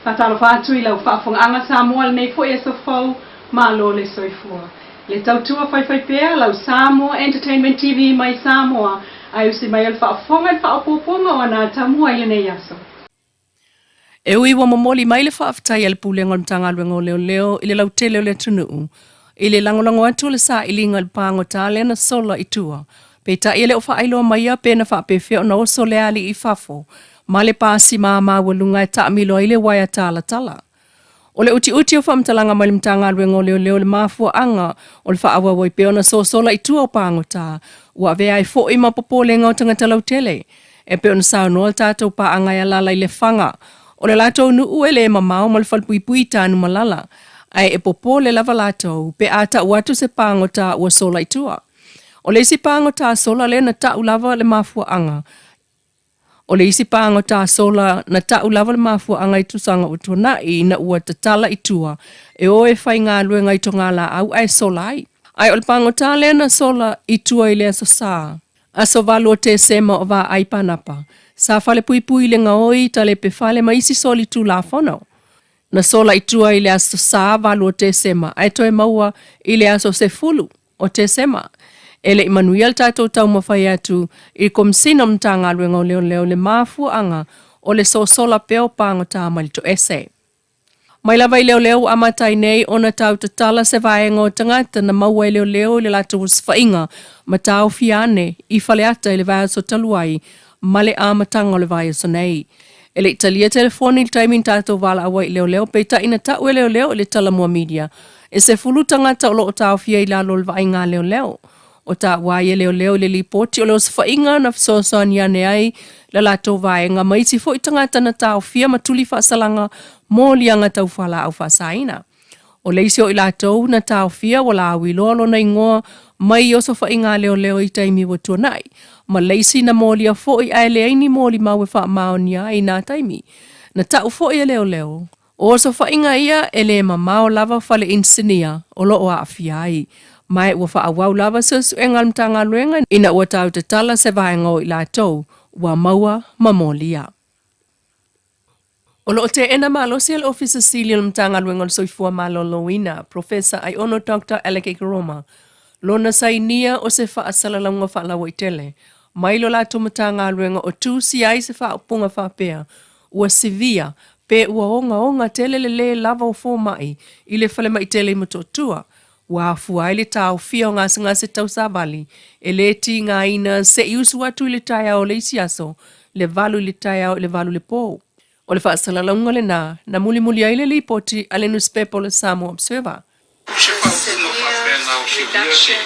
Faatalofa atu i lau faafofogaaga Samoa i lenei foi aso fou, malo le soifua. Le tautua faifaipea lau Samoa Entertainment TV mai Samoa ae usi mai o le faafofoga i le faaopoopoga o ana atamua i lenei aso. E ui ua momoli mai le faafetai a le Pulega o le Matagaluega o Leoleo i le lautele o le atunuu i le lagolago atu o le sailiga i le pagota lea na sola i tua, peitai e le o faailoa maia pe na faapefea ona oso lea alii i fafo ma le pasima maualuga e taamilo ai le uaea talatala. O le utiuti o faamatalaga mai le Matagaluega o Leoleo i le mafuaaga o le faaauau ai pea ona sosola i tua o pagota, ua avea ai foi ma popolega o tagata lautele. E pei ona saunoa le tatou paaga e alaala i Lefaga, o le latou nuu e le mamao ma le falepuipui i Tanumalala, ae e popole lava latou pe a tau atu se pagota ua sola i tua. O le isi pagota sola lea na tau lava le mafuaaga O le isi pagota sola na tau lava le mafuaaga i tusaga ua tuanai ina ua tatala i tua e o e faigaluega i togalaau ae sola ai. Ae o le pagota lea na sola i tua i le Aso Sa, aso 8 o Tesema o Vaai Panapa, sa falepuipui i le gaoi, talepe fale ma isi soli tulafono. Na sola i tua i le Aso Sa 8 o Tesema ae toe maua i le aso 10 o Tesema. E le i manuia le tatou taumafai atu i le Komesina o le Matagaluega o Leoleo i le mafuaaga o le sosola pea o pagota mai le toese. Mai lava i leoleo ua amata ai nei ona tau tatala se vaega o tagata na maua e leoleo i le latou osofaiga ma taofia ane i Faleata i le vaiaso talu ai ma le amataga o le vaiaso nei. E le i talia telefoni i le taimi na tatou valaau ai i leoleo, peitai na tau e leoleo i le Talamua Media e 10 tagata o lo o taofia i lalo o le vaaiga a leoleo. O taua ai e leoleo i le lipoti o le osofaiga na fesoasoani ane ai le latou vaega ma isi foi tagata na taofia ma tuli faasalaga mo liaga tau fualaau faasaina. O le isi o i latou na taofia ua lauiloa lona igoa mai i osofaiga a leoleo i taimi ua tuanai, ma le isi na molia foi ae leai ni molimau e faamaonia ai i nā taimi. Na tau foi e leoleo, o osofaiga ia e le mamao lava fale inisinia o lo o aafia ai, ma e ua faaauau lava suesuega a le Matagaluega ina ua tau tatala se vaega o i latou ua maua ma molia. O lo o teena malosi e le Ofisa Sili o le Matagaluega o le Soifua Maloloina, Professor Aiono Doctor Alec Ekeroma, lona sainia o se faasalalauga faalauaitele mai lo latou Matagaluega o tusia ai se faaupuga faapea ua sivia pe ua ogaoga tele le lē lava o fomai i le falemai tele i Motootua, ua afua ai le taofia o gasegase tausavali e lē tigaina se i usu atu i le taeao o le isi aso, le 8 i le taeao i le 8 i le pō. O le faasalalauga lenā na mulimuli ai le lipoti a le nusipepa o le Samoa Observer. Se faaupuga faapena o silia se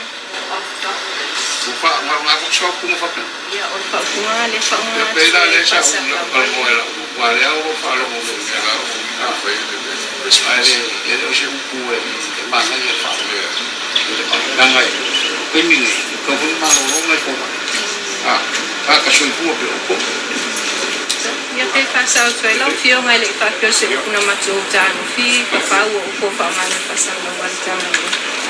Ua faaaoga foi se faaupuga faapena. Ia pei la lea sa ou talanoa i lau aua lea ua ou faalogo i mea la ae e le o se upu e manaia le faalogo leaga o le taimi lenei e tatau foi ona malolo nai fomai a ta soifua pea outou. Ia pe faasao atu ai lau Afioga e le i faapea o se upu na matou talofi ka fau o upu o faaaogaina i faasalalauga a le Matagaluega.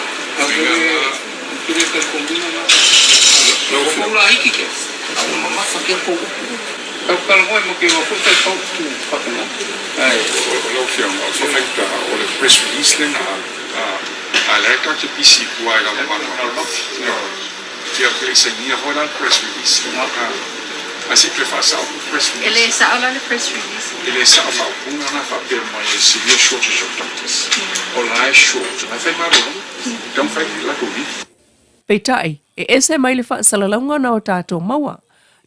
E le sao la le press release Peitai, e ese mai le faasalalauga na o tatou maua.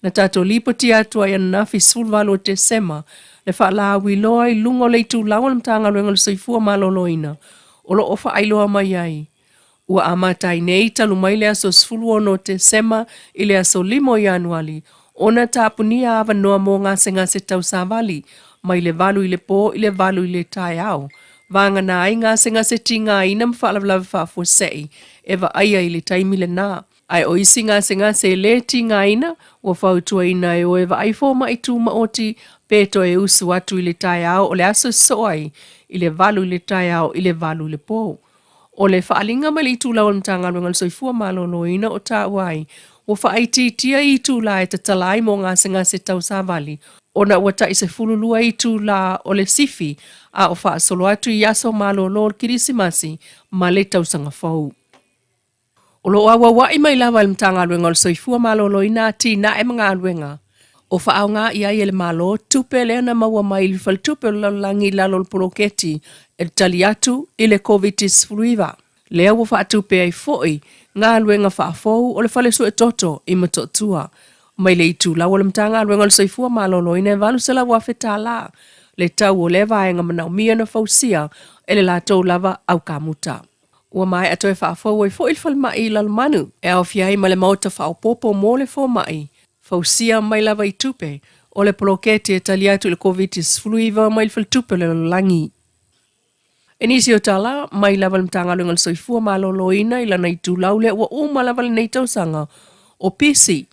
Na tatou lipotia atu ai ananafi 18 o Tesema le faalauiloa i luga o le itulau a le Matagaluega o le Soifua Maloloina o lo o faailoa mai ai ua amata ai nei talu mai le aso 16 o Tesema i le aso 5 o Ianuali ona tapunia avanoa mo gasegase tausavali mai le 8 i le po i le 8 i le taeao Vagana ai gasegase tigaina ma faalavelave faafuasei e vaaia i le taimi lenā. Ae o isi gasegase e lē tigaina, ua fautuaina e o e vaai fomai tumaoti pe toe usu atu i le taeao o le aso e sosoo ai, i le 8 i le taeao i le 8 i le pō. O le faaaliga mai le itulau o le Matagaluega o le Soifua Maloloina o taua ai, ua faaitiitia itulā e tatala ai mo gasegase tausavali. ona ua tai 12 itulā o le sifi a o faasolo atu i aso malolo o le Kerisimasi ma le Tausaga Fou. O lo o auaua'i mai lava e le Matagaluega o le Soifua Maloloina atinae ma galuega o faaaoga i ai e le Malo tupe lea na maua mai i le Faletupe o le Lalolagi i lalo o le poloketi e tali atu i le Koviti-19. Lea ua faatupe ai foi galuega faafou o le fale suetoto i Motootua. Mai le itulau o le Matagaluega o le Soifua Maloloina e $800,000 le tau o lea vaega manaomia na fausia e le latou lava aukamuta. Ua maea toe faafou ai foi le falemai i Lalomanu e aofia ai ma le maota faaopoopo mo le fomai, fausia mai lava i tupe o le poloketi e tali atu i le Koviti-19 mai le Faletupe o le Lalolagi. I nisi o tala, mai lava le Matagaluega o le Soifua Maloloina i lana itulau lea ua uma lava lenei tausaga o pisi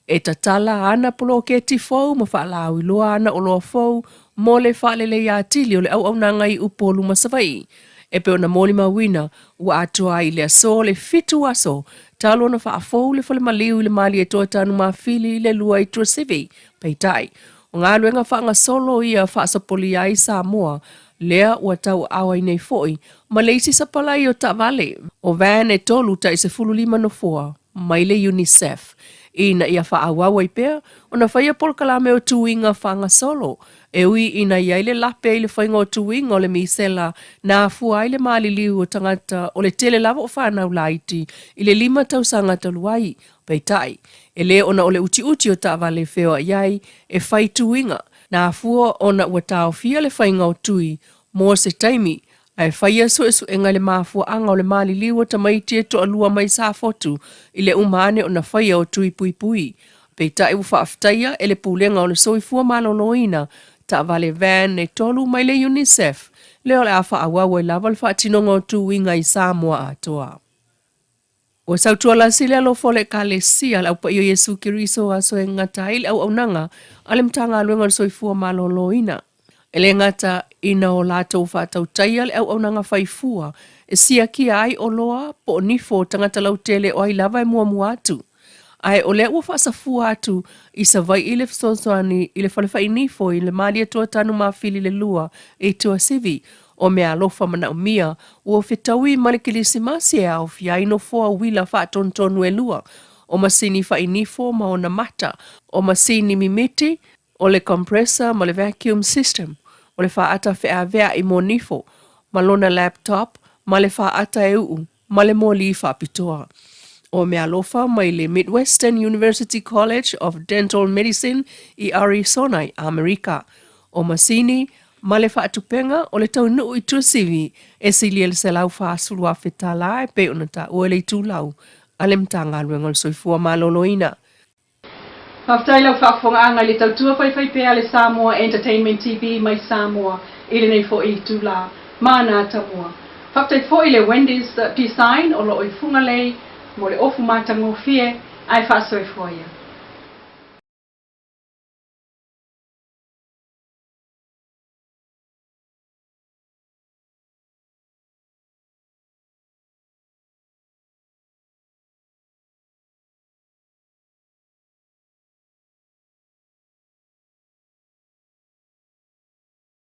e tatala ana poloketi fou ma faalauiloa ana oloa fou mo le faaleleia atili o le auaunaga i Upolu ma Savaii. E pei ona molimauina, ua atoa ai i le aso le 7 aso talu ona faafou le fale maliu i le Malietoa Tanumafili i le 2 i Tuasivi. Peitai, o galuega faagasolo ia faasopolia ai Samoa lea ua tauaao ai nei foi ma le isi sapalai o taavale o van e tolu tai 15 nofoa mai le UNICEF ina ia faaauau ai pea ona faia polokalame o tuiga faagasolo e ui ina i ai le lape i le faiga o tuiga o le misela na afua ai le maliliu o tagata o le tele lava o fanau laiti i le 5 tausaga talu ai. Peitai, e le ona o le utiuti o taavale e feoai ai e fai tuiga, na afua ona ua taofia le faiga o tui mo se taimi, ae faia suesuega i le mafuaaga o le maliliu o tamaiti e toalua mai Safotu i le uma ane ona faia o tui puipui. Peitai ua faafetaia e le Pulega o le Soifua Maloloina taavale van e tolu mai le UNICEF, lea o le a faaauau ai lava le faatinoga o tuiga i Samoa atoa. Ua sautua lasi le alofa o le Ekalesia, le Au Paia o Iesu Keriso aso e gata ai le auaunaga a le Matagaluega o le Soifua Maloloina. E le gata ina o latou faatautaia le auaunaga faifua e siakia ai oloa po o nifo o tagata lautele o ai lava e muamua atu, ae o lea ua faasafua atu i Savaii le fesoasoani i le fale fainifo i le Malietoa Tanumafili le 2 i Tuasivi O meaalofa manaomia ua fetaui ma le Kerisimasi e aofia ai nofoa uila faatonutonu e lua, o masini fainifo ma ona mata, o masini mimiti, o le compressor ma le vacuum system, o le faata feaveai mo nifo, ma lona laptop ma le faata e uu ma le moli faapitoa. O meaalofa mai le Midwestern University College of Dental Medicine i Arisona i Amerika, o masini ma le faatupega o le taunuu i Tuasivi e silia i le $140,000 e pei ona taua i le itulau a le Matagaluega o le Soifua Maloloina. Faafetai lau faafofogaaga i le tautua faifaipea a le Samoa Entertainment TV mai Samoa i lenei foi itula. Mana Tamua. Faafetai foi le Wendy's Design o lo o i Fugalei mo le ofu matagofie ae faasoifua ia.